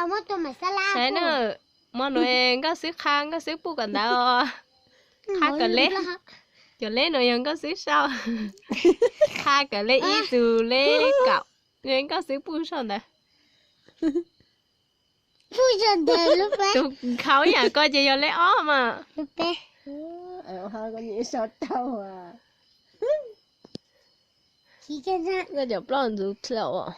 Saib na, mo nuav Nkauj Xwb qha Nkauj Xwb puj kom ntawd os. Qha kom le, cov le nuav yog Nkauj Xwb sau. Qha kom le ib txug le kaum, Nkauj Xwb puj sau ntawd. Tus nkhaus ib yam ko ces yog le ob mas. Koj cov plaub ntxuv dlaum.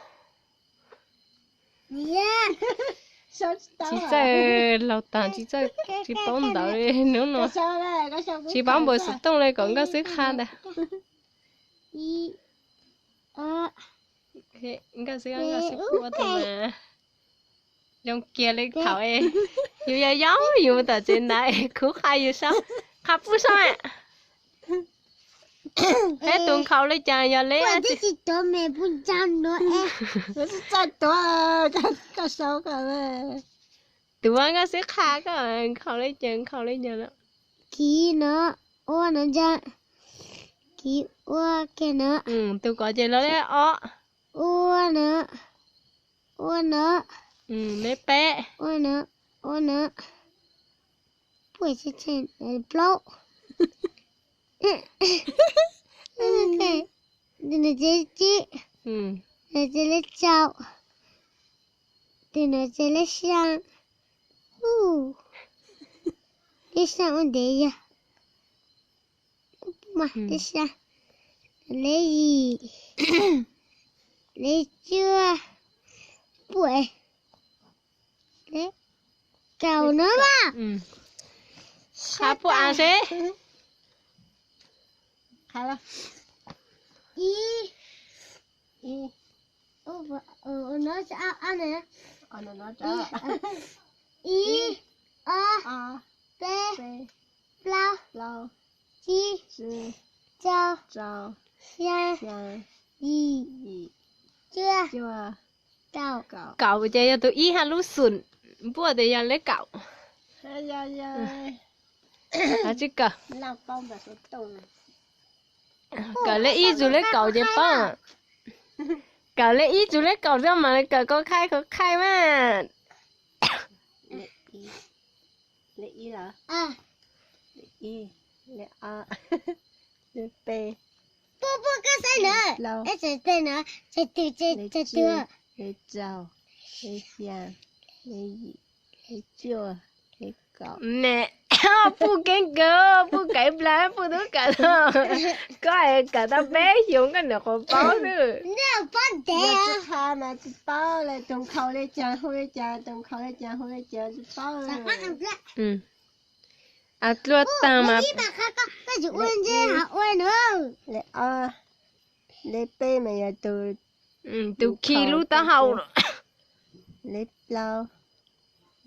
Tsis txawj laug taag, tsis txawj, tsis paub ntawv li hnub no. Tsis paub npaum xov tooj li, kom Nkauj Xwb qha ntag. Nkauj Xwb, Nkauj Xwb puj tus mas zoo kiag li thaum yus yog yau yus tom tsev ntawd, kuv qha yus sau, qha puj sau. Peb tus nkhaus li cas yog le, tsis txawj tuav, koj sau koj. Tus Nkauj Xwb qha koj nkhaus li cas, nkhaus li cas lawm. Kiv no, ua no ntag. Kiv ua kiag no. Tus ko ces lawv le ob. Ua no, ua no, le peb, ua no, ua no, puj, plaub. Tus no ces le tsib, tus no ces le rau, tus no ces le xyaa. Le xyaa ua ntev yog, le xyaa, le yim, le cuaj, puj, le kaum no mas. Qha puj av seb. Ib, ib, ib, ob, peb, plaub, tsib, rau, xyaa, yim, cuaj, kaum. Kaum ces yog tus ib hab lub xum, npuaj tias yog le kaum. Tsis kawm. Kawm le ib txug le kaum ces paub. Kawm le ib txug le kaum txog mas kawm kov khaij kov khaij mas. Le ib, le ob, le peb, le rau, le xyaa, le yim, le cuaj, le kaum. Ne, puj keeb kawg, puj kawg plab, puj tub kawm tau. Koj kawm tau peb xyoos koj niam qhuav paub xwb. Yog tsis qha mas tsis paub li, tus nkhaus le caag hu le caag, tus nkhaus le caag hu le caag tsis paub. Dlua taag mas. Le ob, le peb mas yog tus, tus khi lub taub hau. Le plaub,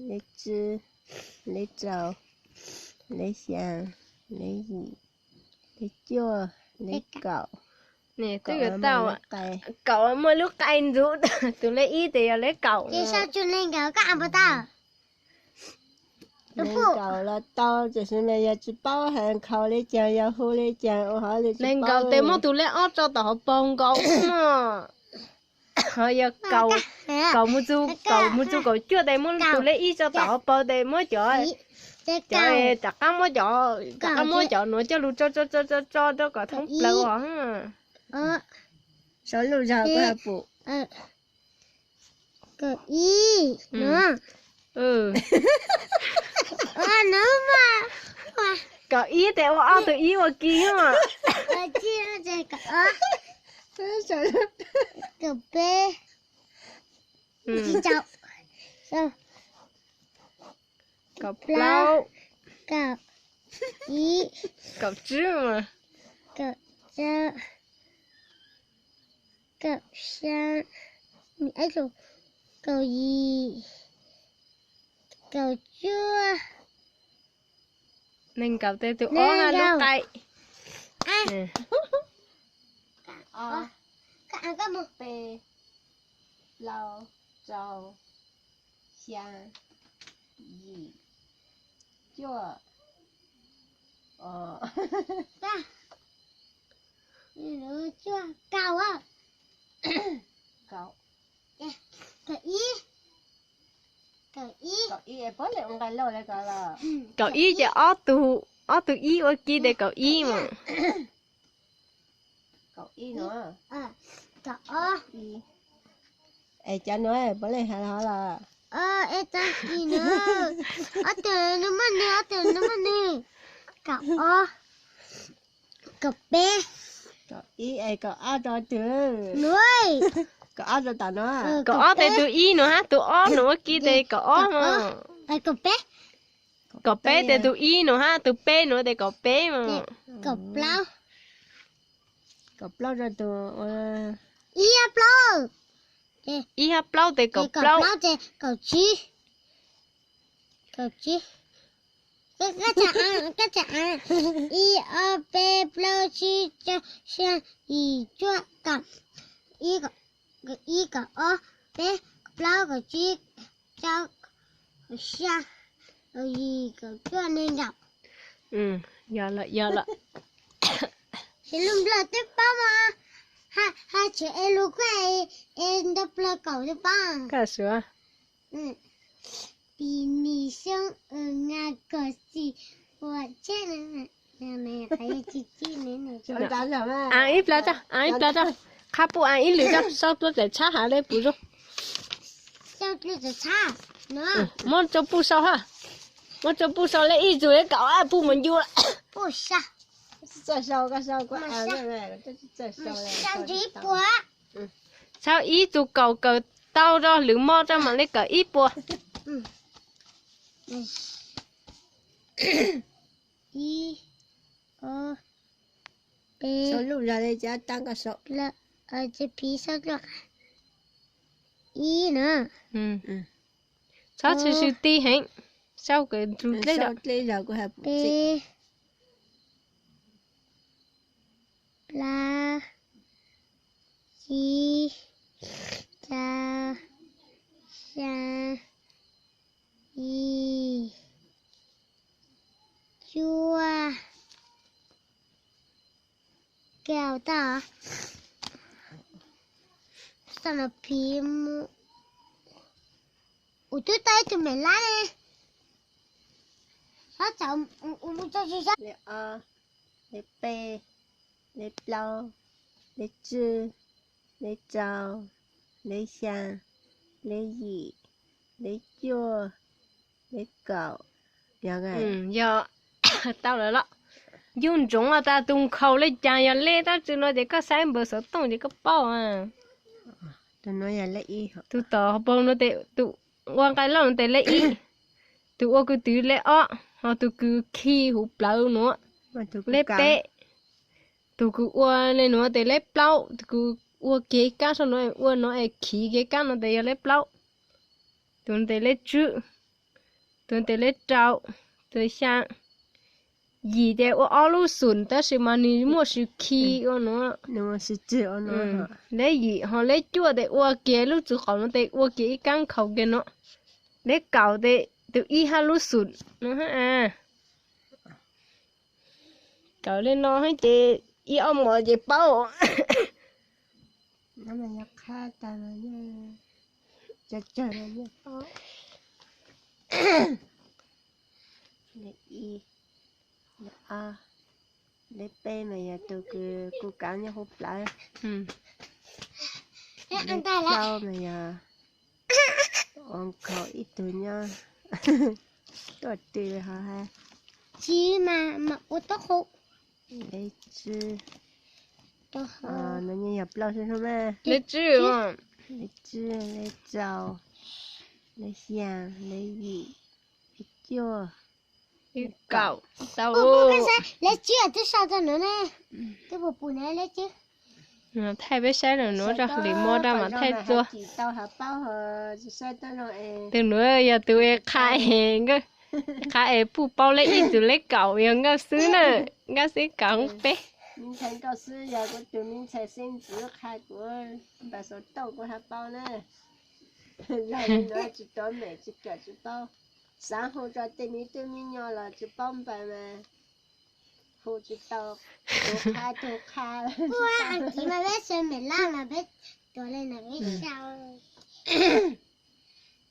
le tsib, le rau, le xyaa, le yim, le cuaj, le kaum. Twb yuav tau, kaum muaj lub qai ntxuv, tus le ib tes yog le kaum. Le kaum los tau, tiam sis mas yog tsis paub has nkhaus le caag yog hu le caag ua hov le. Le nkaus tes muab tus le ob tso tom hauv paug nkaus. Ho yog kaum, kaum mus txug, kaum mus txug kaum cuaj tes muab tus le ib tso tom hauv paug tes muab cov, cov rov qab muab cov, rov qab muab cov nuav coj lug tso tso tso tso rau kom thoob plaws os. Sau lub zog koj pum. Kaum ib no. Kaum ib tes ua ob tug ib ua ke os. Kaum peb, kaum plaub, kaum ib, kaum tsib, kaum rau, kaum xyaa, kaum yim, kaum cuaj. Nees nkaum tes tus ob lub qai. Peb, plaub, rau, xyaa, yim, cuaj, cuaj, kaum, kaum ib, Kaum ib ces ob tug, ob tug ib ua ke tes kaum ib mas. Es cov nuav puav leej hais los? Ob tug no muaj nwg, ob tug no muaj nwg. Kaum ob, kaum peb, kaum ib es kaum ob rau twg? Kaum ob rau tom no. Kaum ob tes tus ib no hab tus ob no ua ke tes kaum ob mas. Kaum peb tes tus ib no hab tus peb no tes kaum peb mas. Kaum plaub rau tus, ib hab plaub, ib hab plaub tes kaum plaub. Kaum tsib, kaum tsib, ib ob peb plaub tsib rau xya yim cuaj kaum, ib kaum ob peb kaum plaub kaum tsib kaum xya kaum yim kaum cuaj neeg nkaum. Yog lawm, yog lawm. Ces lub Nplog twb paub mas, hais tseem es lug kuj es ntau plaws kaum twb paub. Koj suav. Pis nis xyoob u na kom xim ua tsheb. Ib plaws, ib plaws, qha puj ib lwm rau, sau tuaj txaim tshab has le puv zoo. Muab rau puj sau hab. Muab rau puj sau le ib tug le kaum puj mus ncu lawm. Txhawb ib tug kaum kawm tau rau lwm mo rau mam le kawm ib puas. Ib, ob, peb, ib na. Txhob tshwm sim ti heev, sau kawm ntug dleb, peb, plaub, tsib, rau, xya, yim, cuaj, kaum tau. Sau no phiv mus. Ua twb tau ib tug mem lab ne. Sab txawm ua mus tso tsis sab. Le ob, le peb, le plaub, le tsib, le rau, le xya, le yim, le cuaj, le kaum. Yog, tau lawm los. Ncu ntsoov tas tus nkhaus le caag yog le tab tsi no ces koj saib npawg xov tooj ces koj paub. Tus tom hauv paug no tes tus ua nqai lauj no tes le ib, tus ua kws twv le ob, ho tus kws khi huv plawv nuav le peb, tus kws ua le nuav tes le plaub, tus kws ua kev kab sau nuav ua nuav es khiv kev kab no tes yog le plaub, tus tes le tsib, tus tes le rau, tus xya, yim tes ua ob lub xum tab sis mas nws muaj sw khi ua nuav. Le yim ho le cuaj tes ua kiag lub txwv qaum no tes ua kiag ib kab nkhaus kiag no. Le kaum tes tus ib hab lub xum no hab. Kawm le no hab ces ib ob mos ces paub. Le ib, le ob, le peb mas yog tus kws kuj kav nyob huv plawv. Le plaub mas yog ua nkhaus ib tug nyob tuaj tw ho hab. Le tsib, no yeej yog plaub xwb mas. Le tsib, le tsib, le rau, le xya, le yim, le cuaj, le kaum. Tau. Le tsib twb sau rau nuav ne. Twb pus pus ne le tsib. Thaij peb saib nuav rau lwm mo rau mas thaij txua. Tus nuav yog tus qha es, qha es puj paub le ib txug le kaum yog nkauj xwb na. Nkauj xwb kaum peb. Ntxhais nkauj xwb yog kuv tus me ntxhais xeeb ntxwv qha kuv npaws xov tooj kuv hab paub na. Yog li nuav tsis tuav mem tsis kawm tsis paub. Xaav hu rau tej me tub me nyuam los tsis paub npaws mas hu tsis tau. Tus qha tus qha. Puj, a kiv mas peb sau mem lab mas peb tuav le no peb sau.